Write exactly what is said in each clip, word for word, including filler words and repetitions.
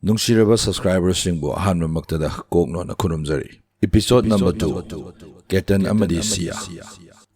ꯅꯨꯡꯁꯤꯔꯕ subscriberꯁꯤꯡꯕꯨ ꯑꯍꯥꯟꯕꯃꯛꯇꯗ ꯀꯣꯛꯅꯣꯅ ꯈꯨꯔꯨꯝꯖꯔꯤ꯫ Episode number two, Ketan ꯑꯃꯗꯤ ꯁꯤꯌꯥ꯫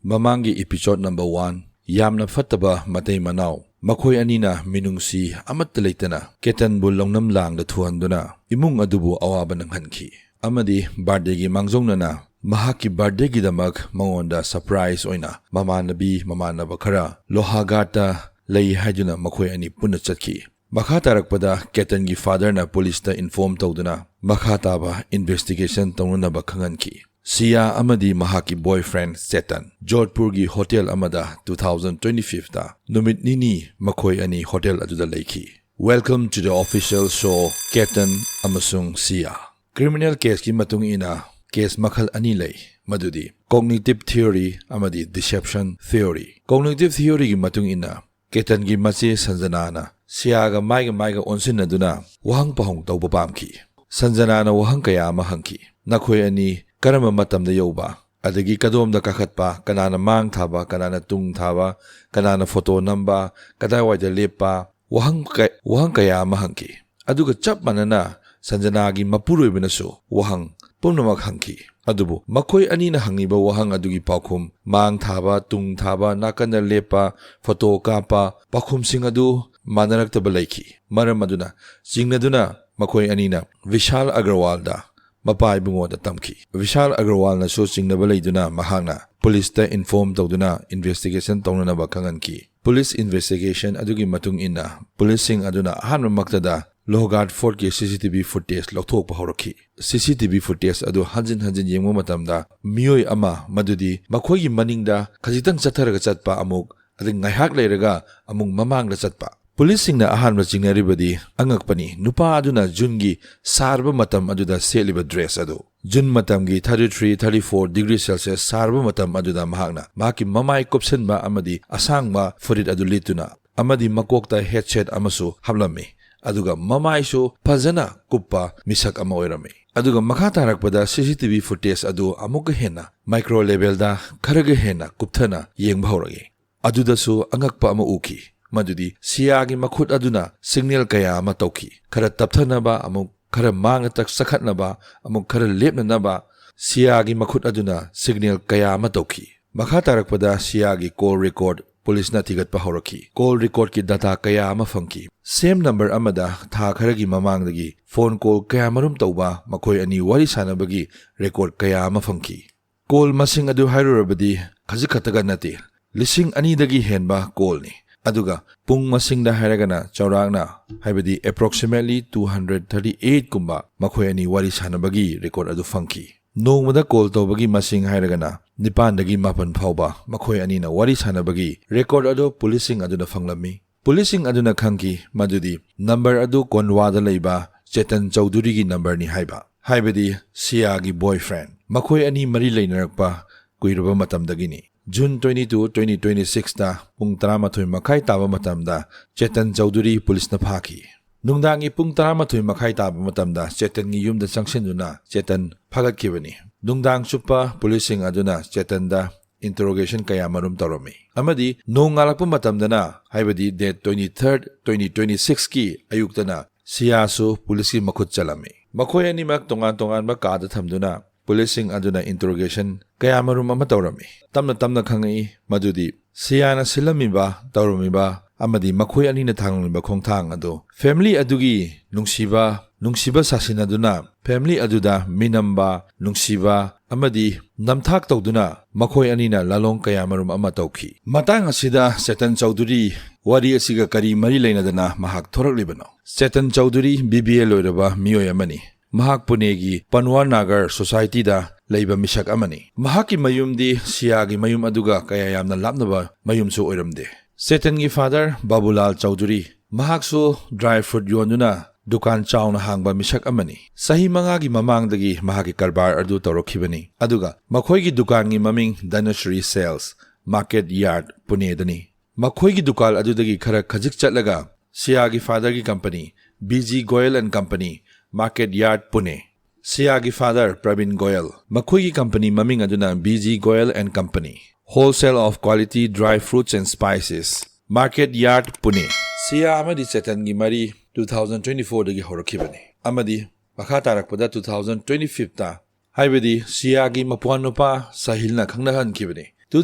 ꯃꯃꯥꯡꯒꯤ episode number one, ꯌꯥꯝꯅ ꯐꯠꯇꯕ ꯃꯇꯩ ꯃꯅꯥꯎ, ꯃꯈꯣꯏ ꯑꯅꯤꯅ ꯃꯤꯅꯨꯡꯁꯤ ꯑꯃꯠꯇ ꯂꯩꯇꯅ ꯀꯦꯇꯟꯕꯨ ꯂꯧꯅꯝ ꯂꯥꯡꯗ ꯊꯨꯍꯟꯗꯨꯅ ꯏꯃꯨꯡ ꯑꯗꯨꯕꯨ ꯑꯋꯥꯕ ꯅꯪꯍꯟꯈꯤ꯫ ꯑꯃꯗꯤ birthdayꯒꯤ ꯃꯥꯡꯖꯧꯅꯅ ꯃꯍꯥꯛꯀꯤ birthdayꯒꯤꯗꯃꯛ ꯃꯉꯣꯟꯗ surprise ꯑꯣꯏꯅ ꯃꯃꯥꯟꯅꯕꯤ ꯃꯃꯥꯟꯅꯕ ꯈꯔ ꯂꯣꯍꯥꯒꯥꯠꯇ ꯂꯩ ꯍꯥꯏꯗꯨꯅ ꯃꯈꯣꯏ ꯑꯅꯤ ꯄꯨꯟꯅ ꯆꯠꯈꯤ꯫ ꯃꯈꯥ ꯇꯥꯔꯛꯄꯗ ꯀꯦꯇꯟꯒꯤ fatherꯅ policeꯇ inform ꯇꯧꯗꯨꯅ ꯃꯈꯥ ꯇꯥꯕ investigation ꯇꯧꯅꯅꯕ ꯈꯪꯍꯟꯈꯤ꯫ ꯁꯤꯌꯥ ꯑꯃꯗꯤ ꯃꯍꯥꯛꯀꯤ boyfriend ꯆꯦꯇꯟ ꯖꯣꯙꯄꯨꯔꯒꯤ hotel ꯑꯃꯗ two thousand twenty fiveꯇ ꯅꯨꯃꯤꯠ ꯅꯤꯅꯤ ꯃꯈꯣꯏ ꯑꯅꯤ hotel ꯑꯗꯨꯗ ꯂꯩꯈꯤ꯫ Welcome to the official show, Ketan ꯑꯃꯁꯨꯡ ꯁꯤꯌꯥ꯫ Criminal caseꯀꯤ ꯃꯇꯨꯡ ꯏꯟꯅ case ꯃꯈꯜ ꯑꯅꯤ ꯂꯩ, ꯃꯗꯨꯗꯤ cognitive theory ꯑꯃꯗꯤ deception theory꯫ Cognitive theoryꯒꯤ ꯃꯇꯨꯡ ꯏꯟꯅ ꯀꯦꯇꯟꯒꯤ ꯃꯆꯦ ꯁꯟꯖꯅꯥꯅ ꯁꯤꯌꯥꯒ ꯃꯥꯏꯒ ꯃꯥꯏꯒ ꯑꯣꯟꯁꯤꯟꯅꯗꯨꯅ ꯋꯥꯍꯪ ꯄꯥꯎꯍꯪ ꯇꯧꯕ ꯄꯥꯝꯈꯤ꯫ ꯁꯟꯖꯅꯥꯅ ꯋꯥꯍꯪ ꯀꯌꯥ ꯑꯃ ꯍꯪꯈꯤ꯫ ꯅꯈꯣꯏ ꯑꯅꯤ ꯀꯔꯝꯕ ꯃꯇꯝꯗ ꯌꯧꯕ, ꯑꯗꯒꯤ ꯀꯗꯣꯝꯗ ꯀꯥꯈꯠꯄ, ꯀꯅꯥꯅ ꯃꯥꯡ ꯊꯥꯕ, ꯀꯅꯥꯅ ꯇꯨꯡ ꯊꯥꯕ, ꯀꯅꯥꯅ photo ꯅꯝꯕ, ꯀꯗꯥꯏꯋꯥꯏꯗ ꯂꯦꯞꯄ, ꯋꯥꯍꯪ ꯀ-, ꯋꯥꯍꯪ ꯀꯌꯥ ꯑꯃ ꯍꯪꯈꯤ꯫ ꯑꯗꯨꯒ ꯆꯞ ꯃꯥꯟꯅꯅ ꯁꯟꯖꯅꯥꯒꯤ ꯃꯄꯨꯔꯣꯏꯕꯅꯁꯨ ꯋꯥꯍꯪ ꯄꯨꯝꯅꯃꯛ ꯍꯪꯈꯤ꯫ ꯑꯗꯨꯕꯨ ꯃꯈꯣꯏ ꯑꯅꯤꯅ ꯍꯪꯉꯤꯕ ꯋꯥꯍꯪ ꯑꯗꯨꯒꯤ ꯄꯥꯎꯈꯨꯝ, ꯃꯥꯡ ꯊꯥꯕ, ꯇꯨꯡ ꯊꯥꯕ, ꯅꯥꯀꯟꯗ ꯂꯦꯞꯄ, photo ꯀꯥꯞꯄ, ꯄꯥꯎꯈꯨꯝꯁꯤꯡ ꯑꯗꯨ ꯃꯥꯟꯅꯔꯛꯇꯕ ꯂꯩꯈꯤ꯫ ꯃꯔꯝ ꯑꯗꯨꯅ ꯆꯤꯡꯅꯗꯨꯅ ꯃꯈꯣꯏ ꯑꯅꯤꯅ ꯕꯤꯁꯥꯜ ꯑꯒꯔꯋꯥꯜꯗ ꯃꯄꯥ ꯏꯕꯨꯡꯉꯣꯗ ꯇꯝꯈꯤ꯫ ꯕꯤꯁꯥꯜ ꯑꯒꯔꯋꯥꯜꯅꯁꯨ ꯆꯤꯡꯅꯕ ꯂꯩꯗꯨꯅ ꯃꯍꯥꯛꯅ policeꯇ inform ꯇꯧꯗꯨꯅ investigation ꯇꯧꯅꯅꯕ ꯈꯪꯍꯟꯈꯤ꯫ Police investigation ꯑꯗꯨꯒꯤ ꯃꯇꯨꯡ ꯏꯟꯅ policeꯁꯤꯡ ꯑꯗꯨꯅ ꯑꯍꯥꯟꯕꯃꯛꯇꯗ ꯂꯣꯍꯒꯥꯠ fortꯀꯤ CCTV footage ꯂꯧꯊꯣꯛꯄ ꯍꯧꯔꯛꯈꯤ꯫ CCTV footage ꯑꯗꯨ ꯍꯟꯖꯤꯟ ꯍꯟꯖꯤꯟ ꯌꯦꯡꯕ ꯃꯇꯝꯗ ꯃꯤꯑꯣꯏ ꯑꯃ, ꯃꯗꯨꯗꯤ ꯃꯈꯣꯏꯒꯤ ꯃꯅꯤꯡꯗ ꯈꯖꯤꯛꯇꯪ ꯆꯠꯊꯔꯒ ꯆꯠꯄ ꯑꯃꯨꯛ, ꯑꯗꯩ ꯉꯥꯏꯍꯥꯛ ꯂꯩꯔꯒ ꯑꯃꯨꯛ ꯃꯃꯥꯡꯗ ꯆꯠꯄ꯫ Policeꯁꯤꯡꯅ ꯑꯍꯥꯟꯕ ꯆꯤꯡꯅꯔꯤꯕꯗꯤ ꯑꯉꯛꯄꯅꯤ, ꯅꯨꯄꯥ ꯑꯗꯨꯅ ꯖꯨꯟꯒꯤ ꯁꯥꯔꯕ ꯃꯇꯝ ꯑꯗꯨꯗ ꯁꯦꯠꯂꯤꯕ dress ꯑꯗꯨ꯫ ꯖꯨꯟ ꯃꯇꯝꯒꯤ thirty three, thirty four degree Celsius ꯁꯥꯔꯕ ꯃꯇꯝ ꯑꯗꯨꯗ ꯃꯍꯥꯛꯅ ꯃꯍꯥꯛꯀꯤ ꯃꯃꯥꯏ ꯀꯨꯞꯁꯟꯕ ꯑꯃꯗꯤ ꯑꯁꯥꯡꯕ ꯐꯨꯔꯤꯠ ꯑꯗꯨ ꯂꯤꯠꯇꯨꯅ ꯑꯃꯗꯤ ꯃꯀꯣꯛꯇ headset ꯑꯃꯁꯨ ꯍꯥꯞꯂꯝꯃꯤ꯫ ꯑꯗꯨꯒ ꯃꯃꯥꯏꯁꯨ ꯐꯖꯅ ꯀꯨꯞꯄ ꯃꯤꯁꯛ ꯑꯃ ꯑꯣꯏꯔꯝꯃꯤ꯫ ꯑꯗꯨꯒ ꯃꯈꯥ ꯇꯥꯔꯛꯄꯗ CCTV footage ꯑꯗꯨ ꯑꯃꯨꯛꯀ ꯍꯦꯟꯅ micro levelꯗ ꯈꯔꯒ ꯍꯦꯟꯅ ꯀꯨꯞꯊꯅ ꯌꯦꯡꯕ ꯍꯧꯔꯛꯏ꯫ ꯑꯗꯨꯗꯁꯨ ꯑꯉꯛꯄ ꯑꯃ ꯎꯈꯤ꯫ ꯃꯗꯨꯗꯤ ꯁꯤꯌꯥꯒꯤ ꯃꯈꯨꯠ ꯑꯗꯨꯅ ꯁꯤꯒꯅꯦꯜ ꯀꯌꯥ ꯑꯃ ꯇꯧꯈꯤ꯫ ꯈꯔ ꯇꯞꯊꯅꯕ, ꯑꯃꯨꯛ ꯈꯔ ꯃꯥꯡꯗ ꯆꯠꯈꯠꯅꯕ, ꯑꯃꯨꯛ ꯈꯔ ꯂꯦꯞꯅꯅꯕ ꯁꯤꯌꯥꯒꯤ ꯃꯈꯨꯠ ꯑꯗꯨꯅ ꯁꯤꯒꯅꯦꯜ ꯀꯌꯥ ꯑꯃ ꯇꯧꯈꯤ꯫ ꯃꯈꯥ ꯇꯥꯔꯛꯄꯗ ꯁꯤꯌꯥꯒꯤ ꯀꯣꯜ ꯔꯦꯀꯣꯔꯗ ꯄꯨꯂꯤꯁꯅ ꯊꯤꯒꯠꯄ ꯍꯧꯔꯛꯈꯤ꯫ ꯀꯣꯜ ꯔꯦꯀꯣꯔꯗꯀꯤ ꯗꯥꯇꯥ ꯀꯌꯥ ꯑꯃ ꯐꯪꯈꯤ꯫ ꯁꯦꯝ ꯅꯝꯕꯔ ꯑꯃꯗ ꯊꯥ ꯈꯔꯒꯤ ꯃꯃꯥꯡꯗꯒꯤ ꯐꯣꯟ ꯀꯣꯜ ꯀꯌꯥꯃꯔꯨꯝ ꯇꯧꯕ, ꯃꯈꯣꯏ ꯑꯅꯤ ꯋꯥꯔꯤ ꯁꯥꯟꯅꯕꯒꯤ ꯔꯦꯀꯣꯔꯗ ꯀꯌꯥ ꯑꯃ ꯐꯪꯈꯤ꯫ ꯀꯣꯜ ꯃꯁꯤꯡ ꯑꯗꯨ ꯍꯥꯏꯔꯨꯔꯕꯗꯤ ꯈꯖꯤꯛ ꯈꯛꯇꯒ ꯅꯠꯇꯦ, ꯂꯤꯁꯤꯡ ꯑꯅꯤꯗꯒꯤ ꯍꯦꯟꯕ ꯀꯣꯜꯅꯤ꯫ ꯑꯗꯨꯒ ꯄꯨꯡ ꯃꯁꯤꯡꯗ ꯍꯥꯏꯔꯒꯅ ꯆꯥꯎꯔꯥꯛꯅ, ꯍꯥꯏꯕꯗꯤ approximately two hundred thirty eight ꯀꯨꯝꯕ ꯃꯈꯣꯏ ꯑꯅꯤ ꯋꯥꯔꯤ ꯁꯥꯟꯅꯕꯒꯤ ꯔꯦꯀꯣꯔꯗ ꯑꯗꯨ ꯐꯪꯈꯤ꯫ ꯅꯣꯡꯃꯗ ꯀꯣꯜ ꯇꯧꯕꯒꯤ ꯃꯁꯤꯡ ꯍꯥꯏꯔꯒꯅ ꯅꯤꯄꯥꯟꯗꯒꯤ ꯃꯥꯄꯟ ꯐꯥꯎꯕ ꯃꯈꯣꯏ ꯑꯅꯤꯅ ꯋꯥꯔꯤ ꯁꯥꯟꯅꯕꯒꯤ ꯔꯦꯀꯣꯔꯗ ꯑꯗꯨ ꯄꯨꯂꯤꯁꯁꯤꯡ ꯑꯗꯨꯅ ꯐꯪꯂꯝꯃꯤ꯫ ꯄꯨꯂꯤꯁꯁꯤꯡ ꯑꯗꯨꯅ ꯈꯪꯈꯤ ꯃꯗꯨꯗꯤ ꯅꯝꯕꯔ ꯑꯗꯨ ꯀꯣꯟꯋꯥꯗ ꯂꯩꯕ ꯆꯦꯇꯟ ꯆꯧꯙꯨꯔꯤꯒꯤ ꯅꯝꯕꯔꯅꯤ ꯍꯥꯏꯕ, ꯍꯥꯏꯕꯗꯤ ꯁꯤꯌꯥꯒꯤ ꯕꯣꯏꯐ꯭ꯔꯦꯟ꯫ ꯃꯈꯣꯏ ꯑꯅꯤ ꯃꯔꯤ ꯂꯩꯅꯔꯛꯄ ꯀꯨꯏꯔꯕ ꯃꯇꯝꯗꯒꯤꯅꯤ꯫ June twenty two, twenty twenty sixꯇ ꯄꯨꯡ ꯇꯔꯥꯃꯥꯊꯣꯏ ꯃꯈꯥꯏ ꯇꯥꯕ ꯃꯇꯝꯗ ꯆꯦꯇꯟ ꯆꯧꯙꯨꯔꯤ ꯄꯨꯂꯤꯁꯅ ꯐꯥꯈꯤ꯫ ꯅꯨꯡꯗꯥꯡꯒꯤ ꯄꯨꯡ ꯇꯔꯥꯃꯥꯊꯣꯏ ꯃꯈꯥꯏ ꯇꯥꯕ ꯃꯇꯝꯗ ꯆꯦꯇꯟꯒꯤ ꯌꯨꯝꯗ ꯆꯪꯁꯤꯟꯗꯨꯅ ꯆꯦꯇꯟ ꯐꯥꯒꯠꯈꯤꯕꯅꯤ꯫ ꯅꯨꯡꯗꯥꯡ ꯆꯨꯞꯄ ꯄꯨꯂꯤꯁꯁꯤꯡ ꯑꯗꯨꯅ ꯆꯦꯇꯟꯗ ꯏꯟꯇꯔꯣꯒꯦꯁꯟ ꯀꯌꯥꯃꯔꯨꯝ ꯇꯧꯔꯝꯃꯤ꯫ ꯑꯃꯗꯤ ꯅꯣꯡꯉꯥꯜꯂꯛꯄ ꯃꯇꯝꯗꯅ, ꯍꯥꯏꯕꯗꯤ date twenty third, twenty twenty sixꯀꯤ ꯑꯌꯨꯛꯇꯅ ꯁꯤꯌꯥꯁꯨ ꯄꯨꯂꯤꯁꯀꯤ ꯃꯈꯨꯠ ꯆꯜꯂꯝꯃꯤ꯫ ꯃꯈꯣꯏ ꯑꯅꯤꯃꯛ ꯇꯣꯉꯥꯟ ꯇꯣꯉꯥꯟꯕ ꯀꯥꯗ ꯊꯝꯗꯨꯅ ꯄꯨꯂꯤꯁꯁꯤꯡ ꯑꯗꯨꯅ ꯏꯟꯇꯔꯣꯒꯦꯁꯟ ꯀꯌꯥꯃꯔꯨꯝ ꯑꯃ ꯇꯧꯔꯝꯃꯤ꯫ ꯇꯞꯅ ꯇꯞꯅ ꯈꯪꯉꯛꯏ ꯃꯗꯨꯗꯤ ꯁꯤꯌꯥꯅ ꯁꯤꯜꯂꯝꯃꯤꯕ, ꯇꯧꯔꯝꯃꯤꯕ ꯑꯃꯗꯤ ꯃꯈꯣꯏ ꯑꯅꯤꯅ ꯊꯥꯡꯂꯝꯃꯤꯕ ꯈꯣꯡꯊꯥꯡ ꯑꯗꯨ ꯐꯦꯃꯤꯂꯤ ꯑꯗꯨꯒꯤ ꯅꯨꯡꯁꯤꯕ, ꯅꯨꯡꯁꯤꯕ ꯁꯥꯁꯤꯟꯅꯗꯨꯅ ꯐꯦꯃꯤꯂꯤ ꯑꯗꯨꯗ ꯃꯤꯅꯝꯕ, ꯅꯨꯡꯁꯤꯕ ꯑꯃꯗꯤ ꯅꯝꯊꯥꯛ ꯇꯧꯗꯨꯅ ꯃꯈꯣꯏ ꯑꯅꯤꯅ ꯂꯥꯂꯣꯡ ꯀꯌꯥꯃꯔꯨꯝ ꯑꯃ ꯇꯧꯈꯤ꯫ ꯃꯇꯥꯡ ꯑꯁꯤꯗ ꯆꯦꯇꯟ ꯆꯧꯙꯨꯔꯤ ꯋꯥꯔꯤ ꯑꯁꯤꯒ ꯀꯔꯤ ꯃꯔꯤ ꯂꯩꯅꯗꯅ ꯃꯍꯥꯛ ꯊꯣꯔꯛꯂꯤꯕꯅꯣ? Chetan Chaudhuri B B A ꯂꯣꯏꯔꯕ ꯃꯤꯑꯣꯏ ꯑꯃꯅꯤ꯫ ꯃꯍꯥꯛ ꯄꯨꯅꯦꯒꯤ ꯄꯟꯋꯥ ꯅꯥꯒꯔ ꯁꯣꯁꯥꯏꯇꯤꯗ ꯂꯩꯕ ꯃꯤꯁꯛ ꯑꯃꯅꯤ꯫ ꯃꯍꯥꯛꯀꯤ ꯃꯌꯨꯝꯗꯤ ꯁꯤꯌꯥꯒꯤ ꯃꯌꯨꯝ ꯑꯗꯨꯒ ꯀꯌꯥ ꯌꯥꯝꯅ ꯂꯥꯞꯅꯕ ꯃꯌꯨꯝꯁꯨ ꯑꯣꯏꯔꯝꯗꯦ꯫ ꯆꯦꯇꯟꯒꯤ ꯐꯥꯗꯔ ꯕꯥꯕꯨꯂꯥꯜ ꯆꯧꯙꯨꯔꯤ, ꯃꯍꯥꯛꯁꯨ ꯗ꯭ꯔꯥꯏ ꯐ꯭ꯔꯨꯠ ꯌꯣꯟꯗꯨꯅ ꯗꯨꯀꯥꯟ ꯆꯥꯎꯅ ꯍꯥꯡꯕ ꯃꯤꯁꯛ ꯑꯃꯅꯤ꯫ ꯆꯍꯤ ꯃꯉꯥꯒꯤ ꯃꯃꯥꯡꯗꯒꯤ ꯃꯍꯥꯛꯀꯤ ꯀꯔꯕꯥꯔ ꯑꯗꯨ ꯇꯧꯔꯛꯈꯤꯕꯅꯤ, ꯑꯗꯨꯒ ꯃꯈꯣꯏꯒꯤ ꯗꯨꯀꯥꯟꯒꯤ ꯃꯃꯤꯡ ꯙꯅꯁ꯭ꯔꯤ ꯁꯦꯜꯁ, ꯃꯥꯔꯀꯦꯠ ꯌꯥꯔꯗ, ꯄꯨꯅꯦꯗꯅꯤ꯫ ꯃꯈꯣꯏꯒꯤ ꯗꯨꯀꯥꯟ ꯑꯗꯨꯗꯒꯤ ꯈꯔ ꯈꯖꯤꯛ ꯆꯠꯂꯒ ꯁꯤꯌꯥꯒꯤ ꯐꯥꯗꯔꯒꯤ company, B G Goyal and Company, market yard, Pune. ꯁꯤꯌꯥꯒꯤ ꯐꯥꯗꯔ ꯄ꯭ꯔꯕꯤꯟ ꯒꯣꯌꯜ, ꯃꯈꯣꯏꯒꯤ ꯀꯝꯄꯅꯤ ꯃꯃꯤꯡ ꯑꯗꯨꯅ B G Goyal and Company, Wholesale of Quality Dry Fruits and Spices, Market Yard, Pune꯫ ꯁꯤꯌꯥ ꯑꯃꯗꯤ ꯆꯦꯇꯟꯒꯤ ꯃꯔꯤ two thousand twenty fourꯗꯒꯤ ꯍꯧꯔꯛꯈꯤꯕꯅꯤ ꯑꯃꯗꯤ ꯃꯈꯥ ꯇꯥꯔꯛꯄꯗ two thousand twenty fiveꯇ, ꯍꯥꯏꯕꯗꯤ ꯁꯤꯌꯥꯒꯤ ꯃꯄ꯭ꯋꯥ ꯅꯨꯄꯥ ꯁꯥꯍꯤꯜꯅ ꯈꯪꯅꯍꯟꯈꯤꯕꯅꯤ꯫ Two